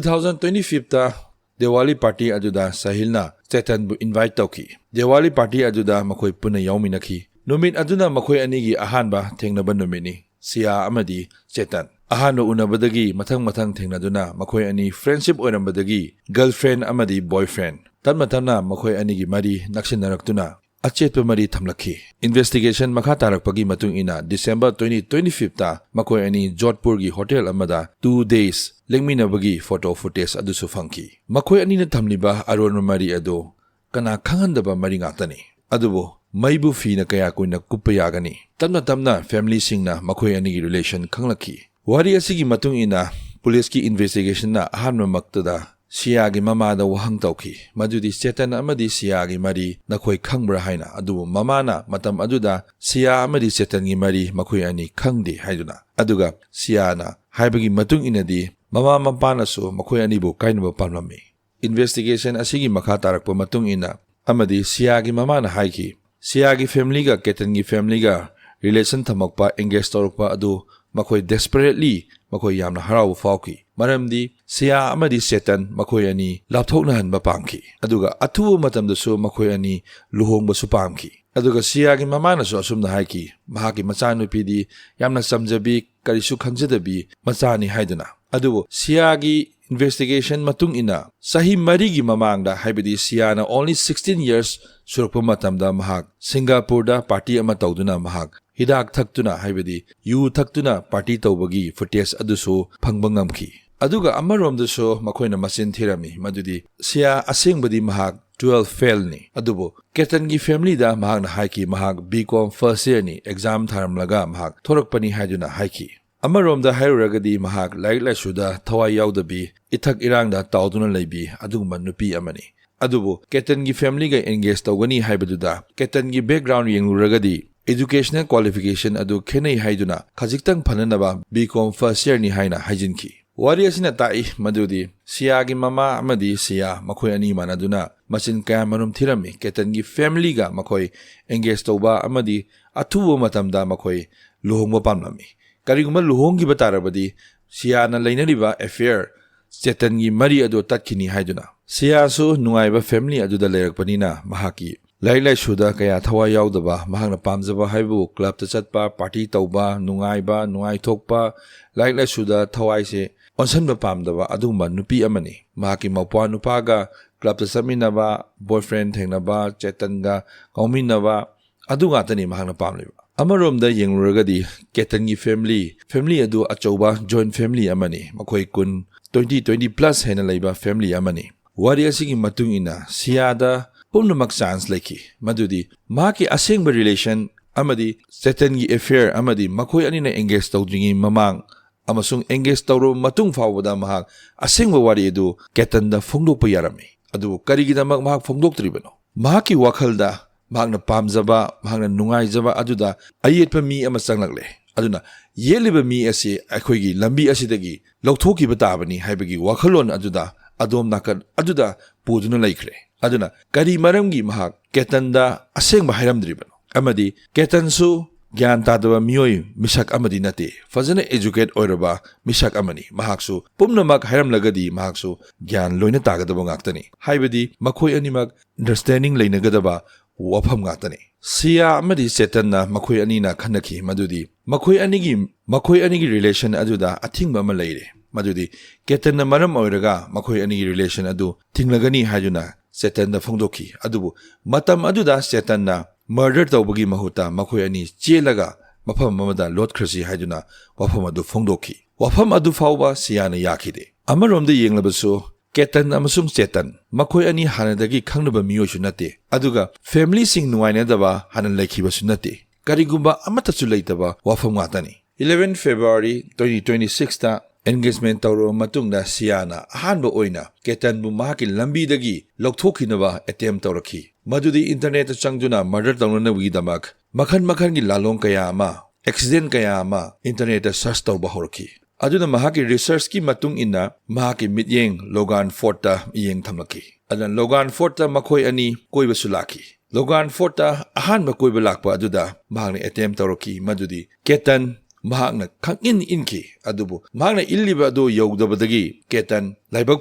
thousand twenty fiveꯇ ꯗꯤꯋꯥꯂꯤ ꯄꯥꯔꯇꯤ ꯑꯗꯨꯗ ꯁꯥꯍꯤꯜꯅ ꯆꯦꯇꯟꯕꯨ ꯏꯟꯚꯥꯏꯠ ꯇꯧꯈꯤ꯫ ꯗꯤꯋꯥꯂꯤ ꯄꯥꯔꯇꯤ ꯑꯗꯨꯗ ꯃꯈꯣꯏ ꯄꯨꯟꯅ ꯌꯥꯎꯃꯤꯟꯅꯈꯤ꯫ ꯅꯨꯃꯤꯠ ꯑꯗꯨꯅ ꯃꯈꯣꯏ ꯑꯅꯤꯒꯤ ꯑꯍꯥꯟꯕ ꯊꯦꯡꯅꯕ ꯅꯨꯃꯤꯠꯅꯤ꯫ ꯁꯤꯌꯥ ꯑꯃꯗꯤ ꯆꯦꯇꯟ ꯑꯍꯥꯟꯕ ꯎꯅꯕꯗꯒꯤ ꯃꯊꯪ ꯃꯊꯪ ꯊꯦꯡꯅꯗꯨꯅ ꯃꯈꯣꯏ ꯑꯅꯤ ꯐ꯭ꯔꯦꯟꯁꯤꯞ ꯑꯣꯏꯔꯝꯕꯗꯒꯤ ꯒꯔꯜꯐ꯭ꯔꯦꯟ ꯑꯃꯗꯤ ꯕꯣꯏꯐ꯭ꯔꯦꯟ, ꯇꯞꯅ ꯇꯞꯅ ꯃꯈꯣꯏ ꯑꯅꯤꯒꯤ ꯃꯔꯤ ꯅꯛꯁꯤꯟꯅꯔꯛꯇꯨꯅ ꯑꯆꯦꯠꯄ ꯃꯔꯤ ꯊꯝꯂꯛꯈꯤ꯫ ꯏꯟꯚꯦꯁꯇꯤꯒꯦꯁꯟ ꯃꯈꯥ ꯇꯥꯔꯛꯄꯒꯤ ꯃꯇꯨꯡ ꯏꯟꯅ December twenty twenty fiveꯇ ꯃꯈꯣꯏ ꯑꯅꯤ ꯖꯣꯙꯄꯨꯔꯒꯤ ꯍꯣꯇꯦꯜ ꯑꯃꯗ two days ꯂꯦꯡꯃꯤꯟꯅꯕꯒꯤ ꯐꯣꯇꯣ ꯐꯨꯇꯦꯖ ꯑꯗꯨꯁꯨ ꯐꯪꯈꯤ꯫ ꯃꯈꯣꯏ ꯑꯅꯤꯅ ꯊꯝꯂꯤꯕ ꯑꯔꯣꯟꯕ ꯃꯔꯤ ꯑꯗꯨ ꯀꯅꯥ ꯈꯪꯍꯟꯗꯕ ꯃꯔꯤ ꯉꯥꯛꯇꯅꯤ꯫ ꯑꯗꯨꯕꯨ ꯃꯩꯕꯨ ꯐꯤꯅ ꯀꯌꯥ ꯀꯨꯏꯅ ꯀꯨꯞꯄ ꯌꯥꯒꯅꯤ? ꯇꯞꯅ ꯇꯞꯅ ꯐꯦꯃꯤꯂꯤꯁꯤꯡꯅ ꯃꯈꯣꯏ ꯑꯅꯤꯒꯤ ꯔꯤꯂꯦꯁꯟ ꯈꯪꯂꯛꯈꯤ꯫ ꯋꯥꯔꯤ ꯑꯁꯤꯒꯤ ꯃꯇꯨꯡ ꯏꯟꯅ ꯄꯨꯂꯤꯁꯀꯤ ꯏꯟꯚꯦꯁꯇꯤꯒꯦꯁꯟꯅ ꯑꯍꯥꯟꯕꯃꯛꯇꯗ ꯁꯤꯌꯥꯒꯤ ꯃꯃꯥꯗ ꯋꯥꯍꯪ ꯇꯧꯈꯤ, ꯃꯗꯨꯗꯤ ꯆꯦꯇꯟ ꯑꯃꯗꯤ ꯁꯤꯌꯥꯒꯤ ꯃꯔꯤ ꯅꯈꯣꯏ ꯈꯪꯕ꯭ꯔꯥ ꯍꯥꯏꯅ꯫ ꯑꯗꯨꯕꯨ ꯃꯃꯥꯅ ꯃꯇꯝ ꯑꯗꯨꯗ ꯁꯤꯌꯥ ꯑꯃꯗꯤ ꯆꯦꯇꯟꯒꯤ ꯃꯔꯤ ꯃꯈꯣꯏ ꯑꯅꯤ ꯈꯪꯗꯦ ꯍꯥꯏꯗꯨꯅ꯫ ꯑꯗꯨꯒ ꯁꯤꯌꯥꯅ ꯍꯥꯏꯕꯒꯤ ꯃꯇꯨꯡ ꯏꯟꯅꯗꯤ ꯃꯃꯥ ꯃꯄꯥꯅꯁꯨ ꯃꯈꯣꯏ ꯑꯅꯤꯕꯨ ꯀꯥꯏꯅꯕ ꯄꯥꯝꯂꯝꯃꯤ꯫ ꯏꯟꯚꯦꯁꯇꯤꯒꯦꯁꯟ ꯑꯁꯤꯒꯤ ꯃꯈꯥ ꯇꯥꯔꯛꯄ ꯃꯇꯨꯡ ꯏꯟꯅ ꯑꯃꯗꯤ ꯁꯤꯌꯥꯒꯤ ꯃꯃꯥꯅ ꯍꯥꯏꯈꯤ, ꯁꯤꯌꯥꯒꯤ ꯐꯦꯃꯤꯂꯤꯒ ꯀꯦꯇꯟꯒꯤ ꯐꯦꯃꯤꯂꯤꯒ ꯔꯤꯂꯦꯁꯟ ꯊꯝꯃꯛꯄ, ꯑꯦꯡꯒꯦꯖ ꯇꯧꯔꯛꯄ ꯑꯗꯨ ꯃꯈꯣꯏ ꯗꯦꯁꯄꯔꯦꯠꯂꯤ ꯃꯈꯣꯏ ꯌꯥꯝꯅ ꯍꯔꯥꯎꯕ ꯐꯥꯎꯈꯤ꯫ ꯃꯔꯝꯗꯤ ꯁꯤꯌꯥ ꯑꯃꯗꯤ ꯆꯦꯇꯟ ꯃꯈꯣꯏ ꯑꯅꯤ ꯂꯥꯞꯊꯣꯛꯅꯍꯟꯕ ꯄꯥꯝꯈꯤ꯫ ꯑꯗꯨꯒ ꯑꯊꯨꯕ ꯃꯇꯝꯗꯁꯨ ꯃꯈꯣꯏ ꯑꯅꯤ ꯂꯨꯍꯣꯡꯕꯁꯨ ꯄꯥꯝꯈꯤ꯫ ꯑꯗꯨꯒ ꯁꯤꯌꯥꯒꯤ ꯃꯃꯥꯅꯁꯨ ꯑꯁꯨꯝꯅ ꯍꯥꯏꯈꯤ, ꯃꯍꯥꯛꯀꯤ ꯃꯆꯥꯅꯨꯄꯤꯗꯤ ꯌꯥꯝꯅ ꯆꯝꯖꯕꯤ, ꯀꯔꯤꯁꯨ ꯈꯪꯖꯗꯕꯤ ꯃꯆꯥꯅꯤ ꯍꯥꯏꯗꯨꯅ꯫ ꯑꯗꯨꯕꯨ ꯁꯤꯌꯥꯒꯤ ꯏꯟꯚꯦꯁꯇꯤꯒꯦꯁꯟ ꯃꯇꯨꯡ ꯏꯟꯅ ꯆꯍꯤ ꯃꯔꯤꯒꯤ ꯃꯃꯥꯡꯗ, ꯍꯥꯏꯕꯗꯤ ꯁꯤꯌꯥꯅ only sixteen years ꯁꯨꯔꯛꯄ ꯃꯇꯝꯗ ꯃꯍꯥꯛ ꯁꯤꯡꯒꯥꯄꯨꯔꯗ ꯄꯥꯔꯇꯤ ꯑꯃ ꯇꯧꯗꯨꯅ ꯃꯍꯥꯛ ꯍꯤꯗꯥꯛ ꯊꯛꯇꯨꯅ, ꯍꯥꯏꯕꯗꯤ ꯌꯨ ꯊꯛꯇꯨꯅ ꯄꯥꯔꯇꯤ ꯇꯧꯕꯒꯤ ꯐꯨꯇꯦꯖ ꯑꯗꯨꯁꯨ ꯐꯪꯕ ꯉꯝꯈꯤ꯫ ꯑꯗꯨꯒ ꯑꯃꯔꯣꯝꯗꯁꯨ ꯃꯈꯣꯏꯅ ꯃꯆꯤꯟ ꯊꯤꯔꯝꯃꯤ ꯃꯗꯨꯗꯤ ꯁꯤꯌꯥ ꯑꯁꯦꯡꯕꯗꯤ ꯃꯍꯥꯛ twelve ꯐꯦꯜꯅꯤ꯫ ꯑꯗꯨꯕꯨ ꯀꯦꯇꯟꯒꯤ ꯐꯦꯃꯤꯂꯤꯗ ꯃꯍꯥꯛꯅ ꯍꯥꯏꯈꯤ, ꯃꯍꯥꯛ B Com first yearꯅꯤ, ꯑꯦꯛꯖꯥꯝ ꯊꯥꯔꯝꯂꯒ ꯃꯍꯥꯛ ꯊꯣꯔꯛꯄꯅꯤ ꯍꯥꯏꯗꯨꯅ ꯍꯥꯏꯈꯤ꯫ ꯑꯃꯔꯣꯝꯗ ꯍꯥꯏꯔꯨꯔꯒꯗꯤ ꯃꯍꯥꯛ ꯂꯥꯏꯔꯤꯛ ꯂꯥꯏꯁꯨꯗ ꯊꯋꯥꯏ ꯌꯥꯎꯗꯕꯤ, ꯏꯊꯛ ꯏꯔꯥꯡꯗ ꯇꯥꯎꯗꯨꯅ ꯂꯩꯕꯤ ꯑꯗꯨꯒꯨꯝꯕ ꯅꯨꯄꯤ ꯑꯃꯅꯤ꯫ ꯑꯗꯨꯕꯨ ꯀꯦꯇꯟꯒꯤ ꯐꯦꯃꯤꯂꯤꯒ ꯑꯦꯡꯒꯦꯖ ꯇꯧꯒꯅꯤ ꯍꯥꯏꯕꯗꯨꯗ ꯀꯦꯇꯟꯒꯤ ꯕꯦꯛꯒ꯭ꯔꯥꯎꯟ ꯌꯦꯡꯂꯨꯔꯒꯗꯤ ꯏꯗꯨꯀꯦꯁꯅꯦꯜ ꯀ꯭ꯋꯥꯂꯤꯐꯤꯀꯦꯁꯟ ꯑꯗꯨ ꯈꯦꯠꯅꯩ ꯍꯥꯏꯗꯨꯅ ꯈꯖꯤꯛꯇꯪ ꯐꯅꯅꯕ B Com first yearꯅꯤ ꯍꯥꯏꯅ ꯍꯥꯏꯖꯤꯟꯈꯤ꯫ ꯋꯥꯔꯤ ꯑꯁꯤꯅ ꯇꯥꯛꯏ ꯃꯗꯨꯗꯤ ꯁꯤꯌꯥꯒꯤ ꯃꯃꯥ ꯑꯃꯗꯤ ꯁꯤꯌꯥ ꯃꯈꯣꯏ ꯑꯅꯤ ꯃꯥꯟꯅꯗꯨꯅ ꯃꯆꯤꯟ ꯀꯌꯥꯃꯔꯨꯝ ꯊꯤꯔꯝꯃꯤ꯫ ꯀꯦꯇꯟꯒꯤ ꯐꯦꯃꯤꯂꯤꯒ ꯃꯈꯣꯏ ꯑꯦꯡꯒꯦꯖ ꯇꯧꯕ ꯑꯃꯗꯤ ꯑꯊꯨꯕ ꯃꯇꯝꯗ ꯃꯈꯣꯏ ꯂꯨꯍꯣꯡꯕ ꯄꯥꯝꯂꯝꯃꯤ꯫ ꯀꯔꯤꯒꯨꯝꯕ ꯂꯨꯍꯣꯡꯈꯤꯕ ꯇꯥꯔꯕꯗꯤ ꯁꯤꯌꯥꯅ ꯂꯩꯅꯔꯤꯕ ꯑꯦꯐꯤꯌꯔ ꯆꯦꯇꯟꯒꯤ ꯃꯔꯤ ꯑꯗꯨ ꯇꯠꯈꯤꯅꯤ ꯍꯥꯏꯗꯨꯅ꯫ ꯁꯤꯌꯥꯁꯨ ꯅꯨꯡꯉꯥꯏꯕ ꯐꯦꯃꯤꯂꯤ ꯑꯗꯨꯗ ꯂꯩꯔꯛꯄꯅꯤꯅ ꯃꯍꯥꯛꯀꯤ ꯂꯥꯏꯔꯤꯛ ꯂꯥꯏꯁꯨꯗ ꯀꯌꯥ ꯊꯋꯥꯏ ꯌꯥꯎꯗꯕ, ꯃꯍꯥꯛꯅ ꯄꯥꯝꯖꯕ ꯍꯥꯏꯕꯕꯨ ꯀ꯭ꯂꯕꯇ ꯆꯠꯄ, ꯄꯥꯔꯇꯤ ꯇꯧꯕ, ꯅꯨꯡꯉꯥꯏꯕ, ꯅꯨꯡꯉꯥꯏꯊꯣꯛꯄ, ꯂꯥꯏꯔꯤꯛ ꯂꯥꯏꯁꯨꯗ ꯊꯋꯥꯏꯁꯦ ꯑꯣꯟꯁꯤꯟꯕ ꯄꯥꯝꯗꯕ ꯑꯗꯨꯒꯨꯝꯕ ꯅꯨꯄꯤ ꯑꯃꯅꯤ꯫ ꯃꯍꯥꯛꯀꯤ ꯃꯧꯄ꯭ꯋꯥ ꯅꯨꯄꯥꯒ ꯀ꯭ꯂꯕꯇ ꯆꯠꯃꯤꯟꯅꯕ, ꯕꯣꯏꯐ꯭ꯔꯦꯟ ꯊꯦꯡꯅꯕ, ꯆꯦꯇꯟꯒ ꯉꯥꯎꯃꯤꯟꯅꯕ, ꯑꯗꯨ ꯉꯥꯛꯇꯅꯤ ꯃꯍꯥꯛꯅ ꯄꯥꯝꯂꯤꯕ꯫ ꯑꯃꯔꯣꯝꯗ ꯌꯦꯡꯂꯨꯔꯒꯗꯤ ꯀꯦꯇꯟꯒꯤ ꯐꯦꯃꯤꯂꯤ, ꯐꯦꯃꯤꯂꯤ ꯑꯗꯨ ꯑꯆꯧꯕ ꯖꯣꯏꯟ ꯐꯦꯃꯤꯂꯤ ꯑꯃꯅꯤ꯫ ꯃꯈꯣꯏ ꯀꯨꯟ, ꯇ꯭ꯋꯦꯟꯇꯤ, ꯇ꯭ꯋꯦꯟꯇꯤ ꯄ꯭ꯂꯁ ꯍꯦꯟꯅ ꯂꯩꯕ ꯐꯦꯃꯤꯂꯤ ꯑꯃꯅꯤ꯫ ꯋꯥꯔꯤ ꯑꯁꯤꯒꯤ ꯃꯇꯨꯡ ꯏꯟꯅ ꯁꯤꯌꯥꯗ ꯄꯨꯝꯅꯃꯛ ꯆꯥꯟꯁ ꯂꯩꯈꯤ, ꯃꯗꯨꯗꯤ ꯃꯍꯥꯛꯀꯤ ꯑꯁꯦꯡꯕ ꯔꯤꯂꯦꯁꯟ ꯑꯃꯗꯤ ꯆꯦꯇꯟꯒꯤ ꯑꯦꯐꯤꯌꯔ ꯑꯃꯗꯤ ꯃꯈꯣꯏ ꯑꯅꯤꯅ ꯑꯦꯡꯒꯦꯖ ꯇꯧꯗ꯭ꯔꯤꯉꯩ ꯃꯃꯥꯡ ꯑꯃꯁꯨꯡ ꯑꯦꯡꯒꯦꯖ ꯇꯧꯔꯕ ꯃꯇꯨꯡ ꯐꯥꯎꯕꯗ ꯃꯍꯥꯛ ꯑꯁꯦꯡꯕ ꯋꯥꯔꯤ ꯑꯗꯨ ꯀꯦꯇꯟꯗ ꯐꯣꯡꯗꯣꯛꯄ ꯌꯥꯔꯝꯃꯤ꯫ ꯑꯗꯨꯕꯨ ꯀꯔꯤꯒꯤꯗꯃꯛ ꯃꯍꯥꯛ ꯐꯣꯡꯗꯣꯛꯇ꯭ꯔꯤꯕꯅꯣ? ꯃꯍꯥꯛꯀꯤ ꯋꯥꯈꯜꯗ ꯃꯍꯥꯛꯅ ꯄꯥꯝꯖꯕ, ꯃꯍꯥꯛꯅ ꯅꯨꯡꯉꯥꯏꯖꯕ ꯑꯗꯨꯗ ꯑꯌꯦꯠꯄ ꯃꯤ ꯑꯃ ꯆꯪꯂꯛꯂꯦ꯫ ꯑꯗꯨꯅ ꯌꯦꯠꯂꯤꯕ ꯃꯤ ꯑꯁꯤ ꯑꯩꯈꯣꯏꯒꯤ ꯂꯝꯕꯤ ꯑꯁꯤꯗꯒꯤ ꯂꯧꯊꯣꯛꯈꯤꯕ ꯇꯥꯕꯅꯤ ꯍꯥꯏꯕꯒꯤ ꯋꯥꯈꯜꯂꯣꯟ ꯑꯗꯨꯗ ꯑꯗꯣꯝ ꯅꯥꯀꯟ ꯑꯗꯨꯗ ꯄꯨꯗꯨꯅ ꯂꯩꯈ꯭ꯔꯦ꯫ ꯑꯗꯨꯅ ꯀꯔꯤ ꯃꯔꯝꯒꯤ ꯃꯍꯥꯛ ꯀꯦꯇꯟꯗ ꯑꯁꯦꯡꯕ ꯍꯥꯏꯔꯝꯗ꯭ꯔꯤꯕꯅꯣ? ꯑꯃꯗꯤ ꯀꯦꯇꯟꯁꯨ ꯒ꯭ꯌꯥꯟ ꯇꯥꯗꯕ ꯃꯤꯑꯣꯏ ꯃꯤꯁꯛ ꯑꯃꯗꯤ ꯅꯠꯇꯦ, ꯐꯖꯅ ꯑꯦꯖꯨꯀꯦꯠ ꯑꯣꯏꯔꯕ ꯃꯤꯁꯛ ꯑꯃꯅꯤ꯫ ꯃꯍꯥꯛꯁꯨ ꯄꯨꯝꯅꯃꯛ ꯍꯥꯏꯔꯝꯂꯒꯗꯤ ꯃꯍꯥꯛꯁꯨ ꯒ꯭ꯌꯥꯟ ꯂꯣꯏꯅ ꯇꯥꯒꯗꯕ ꯉꯥꯛꯇꯅꯤ꯫ ꯍꯥꯏꯕꯗꯤ ꯃꯈꯣꯏ ꯑꯅꯤꯃꯛ ꯑꯟꯗꯔꯁ꯭ꯇꯦꯟꯗꯤꯡ ꯂꯩꯅꯒꯗꯕ ꯋꯥꯐꯝ ꯉꯥꯛꯇꯅꯤ꯫ ꯁꯤꯌꯥ ꯑꯃꯗꯤ ꯆꯦꯇꯟꯅ ꯃꯈꯣꯏ ꯑꯅꯤꯅ ꯈꯟꯅꯈꯤ ꯃꯗꯨꯗꯤ ꯃꯈꯣꯏ ꯑꯅꯤꯒꯤ, ꯃꯈꯣꯏ ꯑꯅꯤꯒꯤ ꯔꯤꯂꯦꯁꯟ ꯑꯗꯨꯗ ꯑꯊꯤꯡꯕ ꯑꯃ ꯂꯩꯔꯦ, ꯃꯗꯨꯗꯤ ꯀꯦꯇꯟꯅ ꯃꯔꯝ ꯑꯣꯏꯔꯒ ꯃꯈꯣꯏ ꯑꯅꯤꯒꯤ ꯔꯤꯂꯦꯁꯟ ꯑꯗꯨ ꯊꯤꯡꯂꯒꯅꯤ ꯍꯥꯏꯗꯨꯅ ꯆꯦꯇꯟꯗ ꯐꯣꯡꯗꯣꯛꯈꯤ꯫ ꯑꯗꯨꯕꯨ ꯃꯇꯝ ꯑꯗꯨꯗ ꯆꯦꯇꯟꯅ ꯃꯔꯗꯔ ꯇꯧꯕꯒꯤ ꯃꯍꯨꯠꯇ ꯃꯈꯣꯏ ꯑꯅꯤ ꯆꯦꯜꯂꯒ ꯃꯐꯝ ꯑꯃꯗ ꯂꯣꯠꯈ꯭ꯔꯁꯤ ꯍꯥꯏꯗꯨꯅ ꯋꯥꯐꯝ ꯑꯗꯨ ꯐꯣꯡꯗꯣꯛꯈꯤ꯫ ꯋꯥꯐꯝ ꯑꯗꯨ ꯐꯥꯎꯕ ꯁꯤꯌꯥꯅ ꯌꯥꯈꯤꯗꯦ꯫ ꯑꯃꯔꯣꯝꯗ ꯌꯦꯡꯂꯕꯁꯨ ꯀꯦꯇꯟ ꯑꯃꯁꯨꯡ ꯆꯦꯇꯟ ꯃꯈꯣꯏ ꯑꯅꯤ ꯍꯥꯟꯅꯗꯒꯤ ꯈꯪꯅꯕ ꯃꯤꯑꯣꯏꯁꯨ ꯅꯠꯇꯦ, ꯑꯗꯨꯒ ꯐꯦꯃꯤꯂꯤꯁꯤꯡ ꯅꯨꯡꯉꯥꯏꯅꯗꯕ ꯍꯥꯟꯅ ꯂꯩꯈꯤꯕꯁꯨ ꯅꯠꯇꯦ꯫ ꯀꯔꯤꯒꯨꯝꯕ ꯑꯃꯠꯇꯁꯨ ꯂꯩꯇꯕ ꯋꯥꯐꯝ ꯉꯥꯛꯇꯅꯤ꯫ ꯏꯂꯦꯚꯦꯟ ꯐꯦꯕ꯭ꯔꯨꯋꯥꯔꯤ ꯇ꯭ꯋꯦꯟꯇꯤ ꯇ꯭ꯋꯦꯟꯇꯤ ꯁꯤꯛꯁꯇ ꯑꯦꯟꯒꯦꯖꯃꯦꯟ ꯇꯧꯔꯕ ꯃꯇꯨꯡꯗ ꯁꯤꯌꯥꯅ ꯑꯍꯥꯟꯕ ꯑꯣꯏꯅ ꯀꯦꯇꯟꯕꯨ ꯃꯍꯥꯛꯀꯤ ꯂꯝꯕꯤꯗꯒꯤ ꯂꯧꯊꯣꯛꯈꯤꯅꯕ ꯑꯦꯇꯦꯝ ꯇꯧꯔꯛꯈꯤ, ꯃꯗꯨꯗꯤ ꯏꯟꯇꯔꯅꯦꯠꯇ ꯆꯪꯗꯨꯅ ꯃꯔꯗꯔ ꯇꯧꯅꯅꯕꯒꯤꯗꯃꯛ ꯃꯈꯜ ꯃꯈꯜꯒꯤ ꯂꯥꯂꯣꯡ ꯀꯌꯥ ꯑꯃ, ꯑꯦꯛꯁꯤꯗꯦꯟ ꯀꯌꯥ ꯑꯃ ꯏꯟꯇꯔꯅꯦꯠꯇ ꯁꯔꯆ ꯇꯧꯕ ꯍꯧꯔꯛꯈꯤ꯫ ꯑꯗꯨꯅ ꯃꯍꯥꯛꯀꯤ ꯔꯤꯁꯔꯆꯀꯤ ꯃꯇꯨꯡ ꯏꯟꯅ ꯃꯍꯥꯛꯀꯤ ꯃꯤꯠꯌꯦꯡ ꯂꯣꯒꯥꯟ ꯐꯣꯔꯠꯇ ꯃꯤꯠꯌꯦꯡ ꯊꯝꯂꯛꯈꯤ꯫ ꯑꯗꯨꯅ ꯂꯣꯒꯥꯟ ꯐꯣꯔꯠꯇ ꯃꯈꯣꯏ ꯑꯅꯤ ꯀꯣꯏꯕꯁꯨ ꯂꯥꯛꯈꯤ꯫ ꯂꯣꯒꯥꯟ ꯐꯣꯔꯠꯇ ꯑꯍꯥꯟꯕ ꯀꯣꯏꯕ ꯂꯥꯛꯄ ꯑꯗꯨꯗ ꯃꯍꯥꯛꯅ ꯑꯦꯇꯦꯝ ꯇꯧꯔꯛꯈꯤ, ꯃꯗꯨꯗꯤ ꯀꯦꯇꯟ ꯃꯍꯥꯛꯅ ꯈꯪꯏꯟ ꯏꯟꯈꯤ꯫ ꯑꯗꯨꯕꯨ ꯃꯍꯥꯛꯅ ꯏꯜꯂꯤꯕ ꯑꯗꯨ ꯌꯧꯗꯕꯗꯒꯤ ꯀꯦꯇꯟ ꯂꯥꯏꯕꯛ